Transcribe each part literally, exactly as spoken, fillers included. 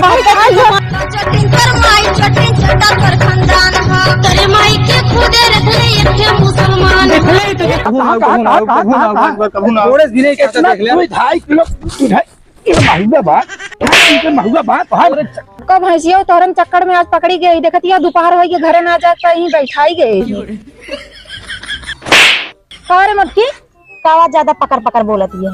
जटिन कर माई, जटिन से डर कर खानदान ह। तेरे माई के खुदे रख ले एक ठे मुसलमान। देख ले तो देख। कबहू ना, कबहू ना, कबहू ना, कबहू ना, कबहू ना। थोड़े दिन के इतना देख ले। दो ढाई किलो, दो ढाई किलो महुआ बा, ढाई किलो महुआ बा, तोहार। का भैंसिया तोहरन चक्कर में आज पकड़ी गई, देखत हिया दोपहर होई के घरे ना जात, त यहीं बैठाई गई। का रे मोटकी, का आवाज ज्यादा पकर पकर बोलत हिया?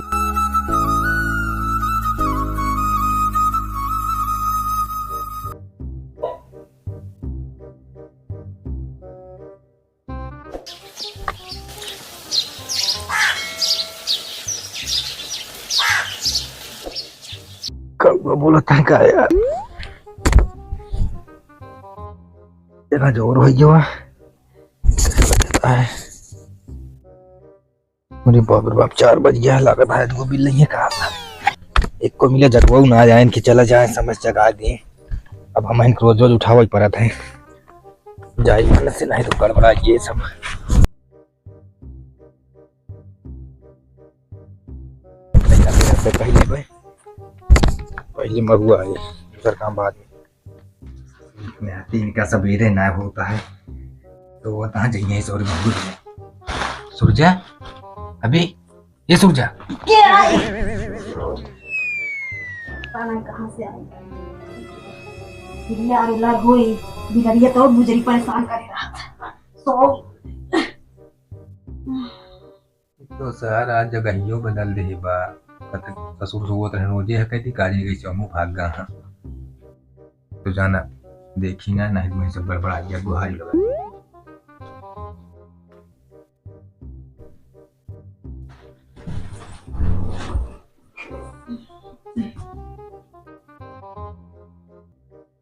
कौआ बोलत है का यार? इतना जोर हो गया। अरे बाप रे बाप, चार बज गया है, लागत है, दो बिल नहीं है का? एक को मिले जगवाऊ ना जाए, इनके चला जाए, समझ जगा दिए। अब हम इनको रोज रोज उठावे पड़त है, जाए मन से नहीं तो गड़बड़ा ये सब। पहले भाई, पहले महुआ है, दूसर काम बाद में। मैं तीन का सबेरे ना होता है, तो वो कहाँ जाइए इस और महुआ में? सुरजा, अभी ये सुरजा। के आई? पता नहीं कहाँ से आई। बिल्ला रुला होई, बिलरिया तो बुजरी परेशान करे रहा था। सो तो सर, आज जगहियो बदल देहे बा। कत ससुर सोवत रहन, ओजे है कहती, काजी गई चौमू भाग गा हाँ। तो जाना, देखी ना, नहीं तो मैं सब गड़बड़ा गया, गुहारी लगा।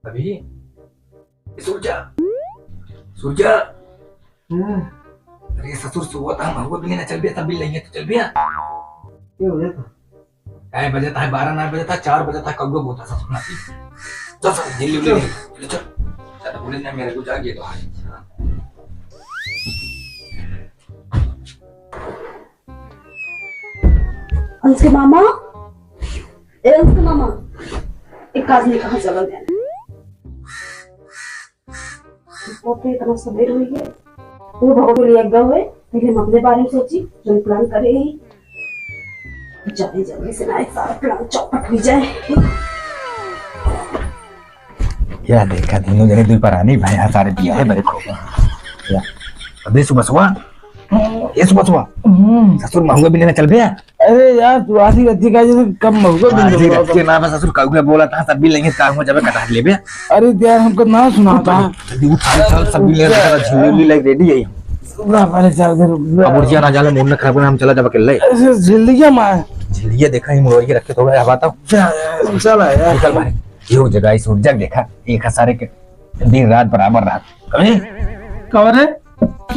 अभी, ए सुरजा, सुरजा। हम्म। अरे ससुर सोवत है, महुआ बिने ना चल बिया, सब बिल लइहे तो चल बिया। ये हो जाता। काय बजत है, बारह ना बजत है, चार बजत है, कौआ बोलत है ससुर नाती। चल, चल, जल्दी, जल्दी, चल। चल, चल। चल, बोले ना, मेरे को जागिए तो आज। अंश के मामा, ए अंश के मामा, एक काज नहीं कहाँ चला गया। बाप रे, इतना सबेर हो गया। वो भगवान को लिया गया हुए, पहले हम अपने बारे में सोची, जो plan करे ही। जल्दी जल्दी से ना एक सारा plan चौपट हो जाए। या देखा, दोनों जने दुई परानी भाई, यहाँ सारे दिया है बड़े खूब। या, अबे सुबह सुबह, ये सुबह सुबह, हम्म। ससुर महुआ बिने ना चल बे। अरे यार, तू आधी रत्ती का जैसे कब महुआ बिने आज ही चल रहा रत्ती था। ना, बस ससुर कौआ बोला था, सब भी लेंगे, काम हो जावे, कटा ले बे। अरे यार, हमको ना सुना था। जल्दी उठा, उठा, सब भी ले, झिल्ली उल्ली लेके ready है। रुक जा, पहले चल के रुक जा। अब उठ जा, ना जाले, मूड ना खराब करना, हम चला जावे अकेले। ऐसे झिल्लिया मार। झिल्लिया देखा ही, मुड़वा के रखे तो गए, अब आता हूँ। जा यार, चला यार। निकल भाई। ये हो जगह, इस ऊर्जा देखा, एक सारे के दिन रात बराबर रात। अरे, कब रे?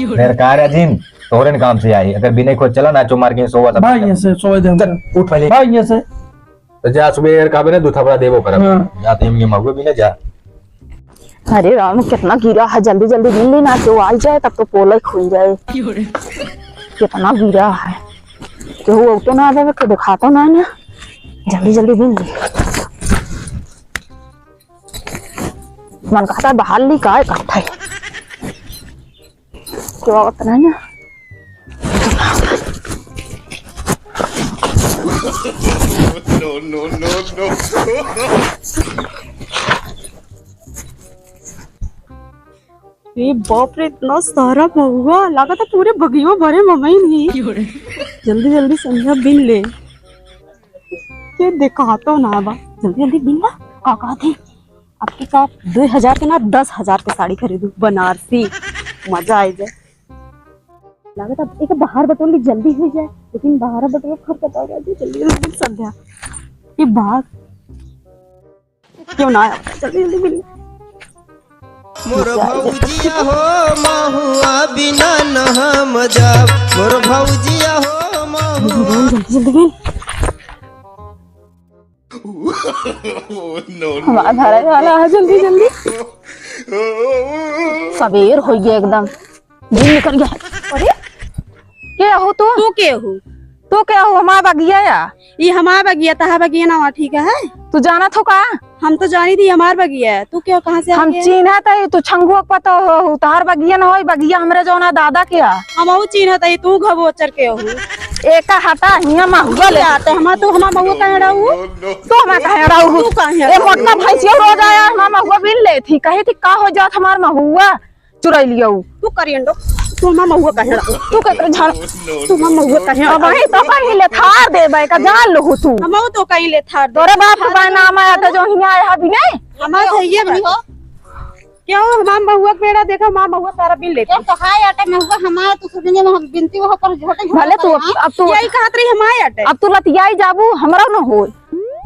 मेरे कार है जिन, तोहरे न काम से आई। अगर बिना खोज चला ना, चो मार के सोवा सब। भाई, यहाँ से सोए दे। चल, उठ पहले। भाई, यहाँ से। तो जा, सुबह यार, काबे ना, दू थपड़ा देबो करब। हाँ। जा, तो हम ये महुआ बिने जा। अरे राम, कितना गिरा है, जल्दी जल्दी बिन ली ना, केहू आई जाए, तब तो पोलक खुल जाए। कितना गिरा है, केहू अउतो ना आवे, के देखातो ना ना, जल्दी जल्दी बिन ली। मन कहता है बाहर ली का इकट्ठा है। तो आवत नहीं ना। No, no, no, no। ए बाप रे, इतना सारा महुआ, लागत है पूरे बगियो भरे ममई नहीं। जल्दी जल्दी संध्या बिन ले। ये देखा तो ना बा, जल्दी जल्दी बिन ला। का कहत है? अब की का दो हजार के ना, दस हजार के साड़ी खरीदू, बनारसी, मजा आ जाए। लागत अब एक बाहर बटोली जल्दी हो जाए, लेकिन बाहर बटोल खर्च बताओ, जल्दी जल्दी संध्या। ये बाहर क्यों ना आया? जल्दी जल्दी मिल। मोर भौजिया हो महुआ बिना न हम जाब, मोर भौजिया हो महुआ। जल्दी जल्दी मिल। हमारा घर वाला है, जल्दी जल्दी। सबेर हो गया एकदम। दिन निकल गया। अरे, के हो तू? तू के हो? तू के हो? हमार बगिया या? ई हमार बगिया, तहार बगिया ना हुआ, ठीक है? तू जानत हो का? हम तो जानी थी, हमार बगिया है। तू क्या, कहाँ से आ हम गया? चीन्हत है, तू छंगुआ के पता हो, तोहार बगिया न होई, बगिया हमरे जौना दादा के आ। हम अहू चीन्हत है, तू घबोचर के हो। एका हटा, हियाँ महुआ ले। क्या तो हमार, तू हमार महुआ कहाँ रहू? तू हमार कहाँ रहू? तू कहाँ ए, रहू? मोटका भैंसिया रोज आया, हमार महुआ बीन लेत ही, कही थी का हो जात हमार महुआ? चुराई लियाऊ। तू करियंडो, तू हमार महुआ कहे रहो। तू केकरे झाड़, तू हमार महुआ कहे अब रहो। वही तो कहीं ले थार देबे का, जान लहू तू। हमहू तो कहीं ले थार दे। तोरे बाप के बाय नाम आया था जो हियाँ आया अभी नहीं। हमार तो ये बनी हो। क्यों हमार महुआ के पेड़ा देखा, हमार महुआ सारा बीन लेती। तो हाय आटे महुआ हमार, तू सुनिए, हम बिनती हो पर झोटे झोटे भले तू अब, करिया। अब तू यही कहत रही हमार आटे। अब तू लतियाई जाबू, हमरा न होई।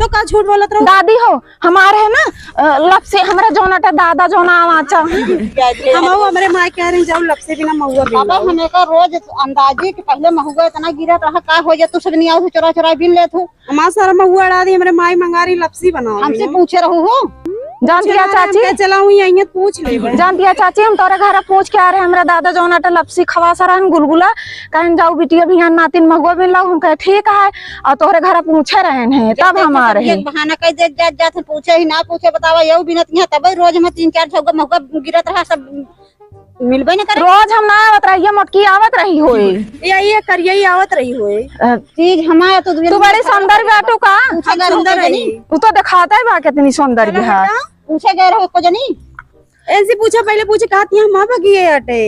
तो का झूठ बोलत रहो? दादी हो, हमारे है ना, अ, लपसी, हमरा जौन अटे दादा जौन आवाचा। हमहू हमरे माई कह रही, जाऊ लपसी बिना महुआ बीन बाबा, लाओ। हमें का रोज अंदाजी कि पहले महुआ इतना गिरत रहा, का हो जाए, तू सब नहीं आओ, चोरा चोरा बीन लेत हो। हमार सारा महुआ अड़ा दी, हमरे माई मंगा रही लपसी बनाओ हमसे बिना। पूछे रहू हो? जानती है पूछे चाची? हम चला हुई, यहीं पूछ ले। जानती है चाची, हम तोरे घर पूछ के आ रहे, हमरा दादा जौन अटे लपसी खवासा रहन गुलगुला, कहन जाऊ बिटिया बिहान नातिन महुआ बीन लाओ, हम कहे ठीक है। और तोहरे घर पूछे रहन है, तब हम आ रहे। एक बहाना कह दे, जात जात है, पूछे ही ना पूछे, बतावा, यहू बिनत यहाँ, तबे रोज में तीन चार छौगा महुआ गिरत रहा, सब मिलबे न करे। रोज हम ना आवत रही, ये मोटकी आवत रही होए। ये, ये करिया ही आवत रही होए। अ, चीज हमारा तो तू बड़ी सुंदर बाटू का? पूछे गए रहो सुंदर को है। जनी। तू तो दिखाता है बा कितनी सुंदर है। पूछे गए रहो को जनी। ऐसे पूछा, पहले पूछे, कहती है, "माँ बगिए अटे।"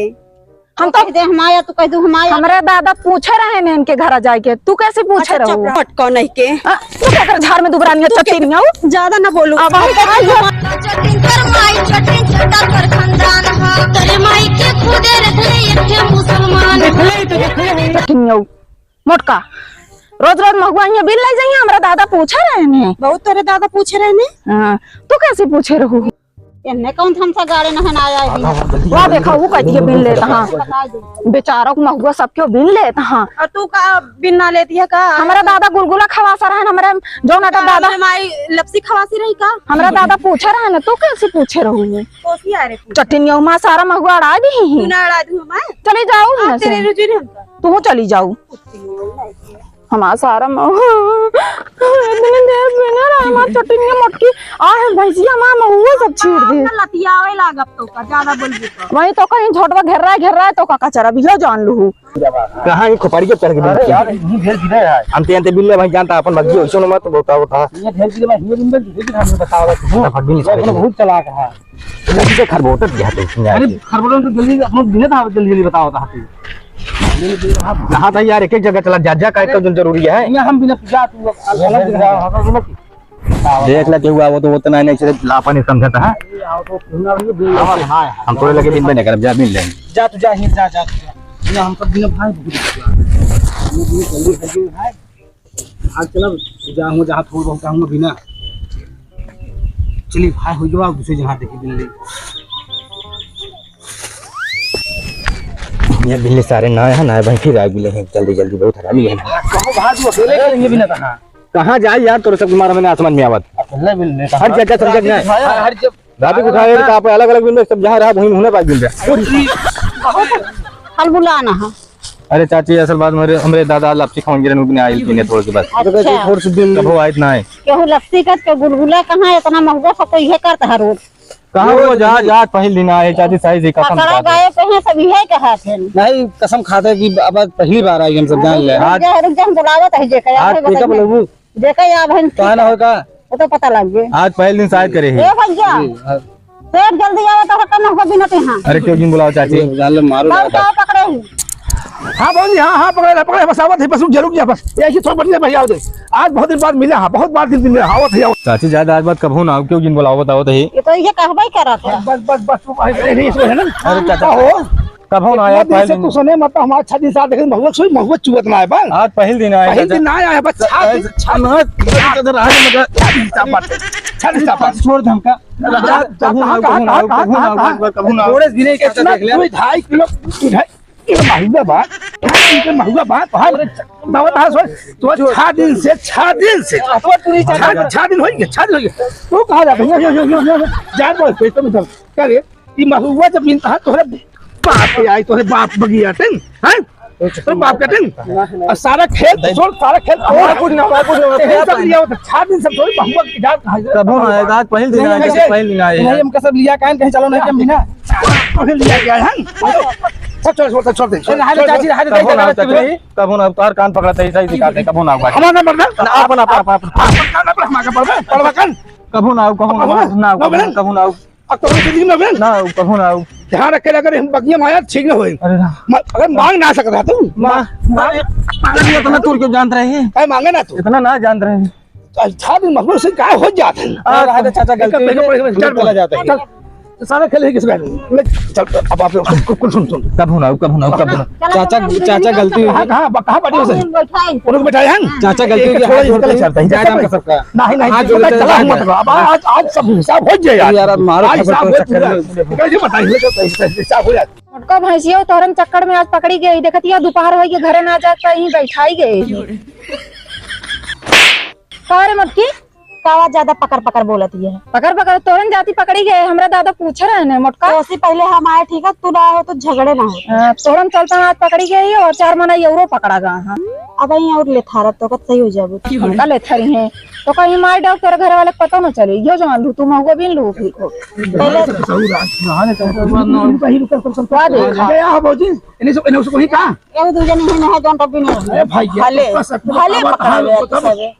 हम तो कह दे, "हमाया," तू कह दू, "हमाया।" हमरे दादा पूछे रहे ने इनके घर जाए के, तू कैसे पूछे अच्छा, रहू? चुप रह, हट, कौन है के? आ, तू क्या कर झाड़ में दुबरानी तू चट्टी क्या नहीं आऊ? ज्यादा ना बोलू। अब हम कहा यो चटिन कर माई, चटिन चटा कर खानदान हा। तेरे माई के खुदे रख ले, एक ठे मुसलमान। देख ले तो, देख ले। चट्टी नहीं आऊ। मोटका, रोज रोज महुआ यहाँ बिन ले जाइए, हमरा दादा पूछे रहे ने। बहुत तोरे दादा पूछे रहे ने? हाँ, तू कैसे पूछे रहू? एन्ने कौन था हमसे गाड़ी नहन आया है बिना? वाह, देखा, वो कह दिए बिन लेत हाँ। बता दे। बेचारा को महुआ सब क्यों बिन लेत हाँ। और तू का बिन ना लेती है का? हमरा दादा गुलगुला खवासा रहन, हमरा जौन अटा हाँ, दादा हमरे माई लपसी खवासी रही का? हमरा दादा पूछे रहन, तू कैसे पूछे रहू? कोसी आ रे पूछे। चटिनिया मा सारा महुआ अड़ा दी ही। तू ना अड़ा दू हमार। चली जाऊ आ, यहाँ से। तेरे रुचि नहीं हमका। तू चली जाऊ। हमार सारा महुआ, इतने देर से ना रहा, हमार चटिनिया मोटकी, आ है भैंसिया, हमार महुआ सब छीड़ दी। लतियावे लागब तो का, ज्यादा बोलबू तो। वही तो कहीं झोटवा घेर रहा है, घेर रहा है तो का कचरा भी लो जान लू। कहाँ ये खोपड़ी के चढ़ के अरे बैठी? यार, ये ढेर गिरे है। अंते अंते बिल्ले भाई जानता अपन भग्गी, वैसे मत बोलता होता। ये ढेर गिरे भाई, ये बिल्ले ढेर गिरे, हम बताओ। फटाफट बिल्ले ये अपना बहुत चलाक है। इसे खरबोटत गया तो इसने अरे, आके। खरबोटत तो जल्दी, अपना बिना था, जल्दी, जल्दी बताओ, था तू। कहाँ था यार, एक, एक जगह चला, जा, जा, का, का जो जरूरी है। यहाँ हम बिना पूछा, तू अब अलग जगह जा, हम बिना देख ले, केहू आवत, वो तो नहीं, नहीं, सिर्फ लापा नहीं समझता है। ये आओ तो क्यों ना, ये बिना हाँ, हाँ, हाँ। हम तोरे लगे बिन बने करब, जा, बिन ले। जा, तू जा, ही जा, जा, तू जा। बिना हम सब बिना भाई, बहुत जल्दी, जल्दी, जल्दी, भाई। आज चलब, जा हूँ, जहाँ थोड़ बहुत हूँ बिना। चली भाई, हो जाओ, दूसरे जहाँ देखी बिल्ली। ये बिल्ली सारे ना है, ना है भाई, फिर आ बिल्ली है, जल्दी, जल्दी, बहुत हरामी है। कहो भाई, तू अकेले करेंगे बिना कहाँ? कहाँ जाए यार, तोरे सब मारा मैंने आसमान में आवत। अकेले बिल्ली कहाँ? हर जगह सब जगह है। हर जगह रात को उठाए, तो आप अलग-अलग बिन में सब जहाँ रहा, वहीं होने पाए बिन में। हल बुलाना है। अरे चाची, असल बात हमरे, हमरे दादा लपसी खावन गिरन, उतने आइल पीने थोड़ के बस। अच्छा। थोड़ से दिन कबो आइत ना है। केहू लपसी करत, केहू गुलगुला कहाँ, इतना महंगा सब तो इहे करत है रोज। कहाँ रोज, रोज? आज, आज पहिल दिन आए चाची, सही से कसम पकड़ा खाते। गए कहीं सब इहे कहत हैं। नहीं, कसम खाते कि अब आज पहली बार आई हम सब जान ले। रुक आज जा, रुक जा, हम बुलावत है जेके आज आवे तेका बताइए। बोलबू? जेका या बहन काहे ना होई का? वो तो पता लग गए। आज पहले दिन शायद करे ही। ए भैया, जी, हाँ। पेट जल्दी आवे तो हटा ना हो बिना ते हाँ। अरे क्यों जिन बुलाओ चाची? ये जान ले मारो लाओ, लाओ। जाओ पकड़े ही। हाँ भौजी, हाँ, हाँ, पकड़े रहा, पकड़े, बस आवत है, बस रुक जा, रुक जा, बस। ये ऐसी थोड़ा बढ़िया भैया आवत है। आज बहुत दिन बाद मिला, हाँ, बहुत बार दिन मिला, हाँ, आवत है, आवत। चाची ज्यादा आज बात कबहू ना आओ, क्यों जिन बुलाओ बताओ तो ही। ये तो ये कहबे करत है। बस, बस, बस, बस, अरे, नहीं, इसमें है ना। अरे चाचा। हो? कबहू ना आया, इतना दिन पहले से दिन। तू सुने, मतलब, हमारा छह दिन से देखे, महुआ सोई, महुआ चुअत ना है, बस। आज पहले दिन आया, पहले चाचा। दिन ना आया है, बस, छह दिन, ऐसे छह दिन, ना, इधर, इधर, इधर, इधर, छह दिन से बात, छह दिन से बात। छोड़ दे हमका। कबहू ना, कबहू ना, कबहू ना, कबहू ना। थोड़े दिन ही कहता इतना देख ले। दो ढाई किलो, ढाई किलो महुआ बा, ढाई किलो महुआ बा, तो हम, बाबा, बाबा, सोच, तो छह दिन से, छह दिन से, छह, छह दिन हो गया, छह दिन हो गया। तू कहाँ जाता है? यो, यो, यो, यो, यो, जान बोल, कोई तो नहीं था। क्या रे? ये महुआ जब मिलता है, तोहरे बाप के आई, तोहरे बाप बगिया टेन, हैं? तो बाप कहते हैं, और सारा खेल छोड़, सारा खेल छोड़। हमारा कुछ ना, हमारा कुछ ना, यही सब लिया होता, चार दिन सब छोड़, हम लोग की जात कहाँ से? कबो ना आएगा, आज पहले दिन आएगा, कैसे? पहले दिन आएगा। नहीं, हमका सब लिया काहे, कहीं चलो नहीं, हम भी ना। पहले लिया गया है। सब छोड़, छोड़, छोड़ दे, छोड़, रहा दे, छोड़, चाची, रहा दे, कबो ना, चाची, कबो ना, तार कान पकड़ते, ऐसा ही दिखाते, कबो ना आऊंगा। हमारा नंबर ना? ना, अपन, अपन, अपन, अपन। अपन का नंबर हमारा पड़वा, पड़वा कान। कबो ना आऊ, कबो ना, कबो ना, ना, ना, कबो ना, ना। कबो ना आऊ। अब तो हम जिंदगी में ना। ना, कबो ना आऊ। ध्यान रखे, अगर हम बगिया माया ठीक ना होए। अरे ना। म-, अगर मांग ना सकता तू। मा-, मांग, मांग। अरे इतना तू क्यों जानत रहे? काहे मांगे ना तू? इतना ना जानत रहे। अच्छा, दिन मखमल से का हो जात है? आ, रहा तो चाचा, गलती एक, एक, हुई है। एक, एक, चल, चला जाता है। चल। तो सारा खेल है किस बैठ में? ले, चल, अब आप लोग कुछ, कुछ सुन, सुन। कबो ना आऊ, कबो ना आऊ, कबो ना। चाचा, चाचा गलती हुई। कहाँ, कहाँ, कहाँ बैठे हो सर? बैठाई। उनको बैठाए हैं? चाचा गलती एक हुई, छोड़ा, हाथ जोड़ इसका ले के चलता है। जाए हमका सबका। नहीं, नहीं, हाथ जोड़ के चला जाए। अब आज, आज सब हिसाब हो जाए यार। यार, अब मारो आज हिसाब हो जाए। कैसे बताइए, कैसे हिसाब हो जाए? मोटका भैंसिया तोहरन चक्कर में आज पकड़ी गई। देखतिया दोपहर होई के घरे ना जात, कहीं बैठाई गए। का रे मोटकी? का आवाज ज्यादा पकर पकर बोलत ये है? पकर पकर तोरन जाती पकड़ी गए, हमरा दादा पूछे रहे ने मोटका। तो उससे पहले हम आए, ठीक है, तू ना हो तो झगड़े ना हो। हाँ, तोरन चलता आज पकड़ी गई और चार मना औरो पकड़ा गया। हाँ। अब यहीं और लेथारत तो कत सही हो जाबू। हमका लेथारी है। तो कहीं मार डाल तोरे घर वाले के पता न चले। यो जवान लू, तू महुआ बिन लू, ठीक हो। पहले का देखा? गया हो भौजी? इन्हें से, इन्हें से कोई कहा? एगो दू जने ही नहीं है, जौन तब भी नहीं है। अरे भाई, ये भले, तो सब भले बतावा, पकड़ बतावा, ले बतावा। सबे।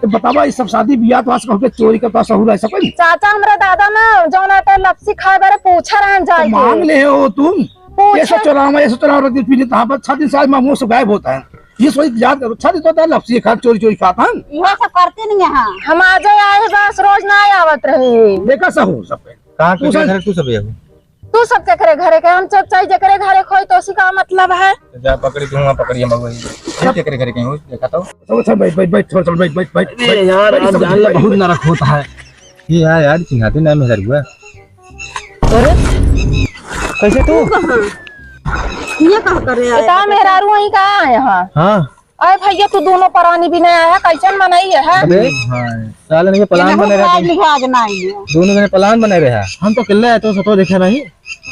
तो बतावा, ये सब शादी बियाह तो आज कह के चोरी करता सहूर है सब। चाचा, हमरा दादा ना जौन आटा लपसी खाए बारे पूछा रहन जाए तो मांग के। ले हो तुम। पूछा। ये सब चोरावा, ये सब चोरावा, रख दी पीने, तो हाँ, बस छह दिन से आज मामू से गायब होता है। ये सोच याद करो, छह दिन तो होता है लपसी खा, चोरी चोरी खाता है। ये सब करते नहीं है। हम आ जाए आए बस, रोज ना आए आवत रहे। देखा सहूर सब पे। कहाँ के तू सब घर, तू सब ये हो? तू सब केकरे घरे के? हम सब चाहे जेकरे घरे खोई तो उसी का मतलब है। तो जा पकड़ी, तू वहाँ पकड़ी, हम वही। ये केकरे घरे के हो? देखा तो। चल, चल, बैठ, बैठ, बैठ, चल, चल, बैठ, बैठ, बैठ, अरे बैठ, यार, बैठ, आप सब जान ले, बैठ, बहुत बैठ। नरक होता है। ये यार, यार, चिन्हाते ना मेहर हुआ। अरे, कैसे तू? तू कहाँ? ये कहाँ कर रहे हैं? बता, मेहरारू वहीं कहाँ आए हैं? हाँ। अरे भैया, तू दोनों परानी भी नहीं आया, कैसन मनई है? अबे, हाँ। साले नहीं, plan बने रहा। लिहाज नहीं है। दोनों जने plan बने रहा। हम तो अकेले आए, तो सतो देखे नहीं।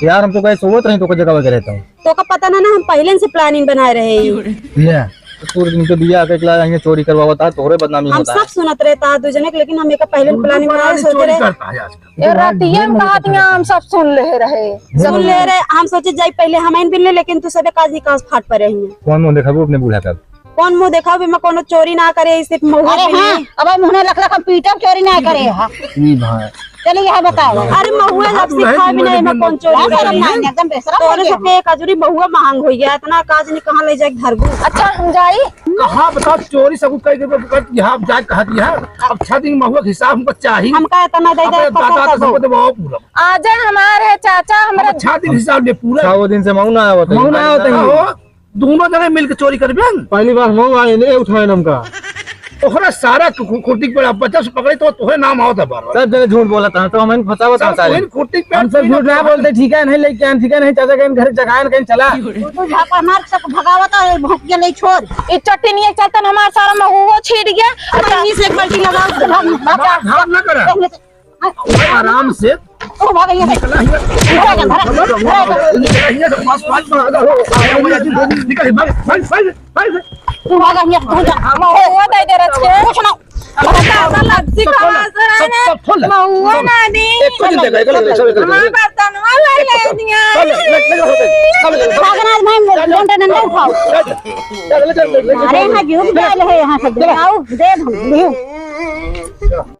यार, हम तो कहीं सोवत रही, तो कोई जगह वगैरह रहता हूँ। तो का पता ना, ना, हम पहले से planning बनाए रहे ही। ले, तो पूरे दिन के बिया के इकला यहाँ चोरी करवावत है, तोहरे बदनामी हम होता है। सब सुनत रहता है दू जने के, लेकिन हम एक पहले planning बनाए सोचे रहे। करता है आजकल। ए, रातिया में कहा दिया, हम सब सुन ले रहे। सुन ले रहे, हम सोचे जाई पहले हम आइन बिन ले, लेकिन तू सबे काज ही काज फाट पर रही है। कौन मुंह देखाबू अपने बूढ़ा का? कौन मुंह देखाबू? मैं कोनो चोरी ना करे, सिर्फ महुआ अरे बिन हाँ, ले। अब मुंह लख लख हम पीटब, चोरी ना करे, हाँ। ई भाई। चलिए, यह बताओ। अरे महुआ जब सिखा भी नहीं, मैं कौन चोरी करे? एकदम बेशरम हो गया। तोरे से एक अजूरी महुआ महंग हो गया, इतना काज नहीं कहाँ ले जाए घर को। अच्छा, हम जाई। कहाँ बताओ, चोरी सब कई के पकड़ के यहाँ जाए कहा दिया। अब छह दिन महुआ के हिसाब हमको चाहिए। हमका इतना दे दे, अपने दादा तो सबको देवाओ पूरा। आ जाए हमारे चाचा, हमारे अब छह दिन हिसाब ले पूरा। छह दिन से मऊ ना आवत है। मऊ ना आवत है। हो, दोनों जने मिलके चोरी करबे न। पहली बार मऊ आए ने उठाए हमका। तोहरा सारा कु-, कु-, कुर्ती पर बच्चा से पकड़े तो तोहरे नाम आवत है बार बार। सब जने झूठ बोलत है, तो हम फंसावत है सब सारे। कोई कुर्ती पे हम सब झूठ ना बोलते, ठीक है, नहीं लेके आन, ठीक है, नहीं चाचा कहीं घर जगान कहीं चला। तू तो झापा मार सब भगावत है, भौंक के ले छोड़। ई चट्टी नहीं चलतन, हमार सारा महुआ छीट गया। अच्छा, इसे एक बाल्टी लगाओ, तो हम धाम ना करा। आराम से। तू भाग यहाँ से। निकल यहाँ से। निकल यहाँ से। पाँच, पाँच बार आ जाओ। निकल, भाग, भाग, भाग, भाग। तू भाग यहाँ से, तू जा। महुआ दे दे रच के। कुछ ना। दादा लपसी कहाँ से रहे? सब, सब खोल ले। महुआ ना दी। एक को नहीं देगा, एक को नहीं देगा, सब एक को नहीं देगा। हमारा बर्तनवा ले ले दिया। सब ले, ले, ले, ले, ले, ले। भागना है, मैं डंडा, डंडा उठाओ। ले, ले, ले, ले, ले, ले। अरे, यहाँ झुक जा, ले, यहाँ से चला। आओ, दे दो, दे।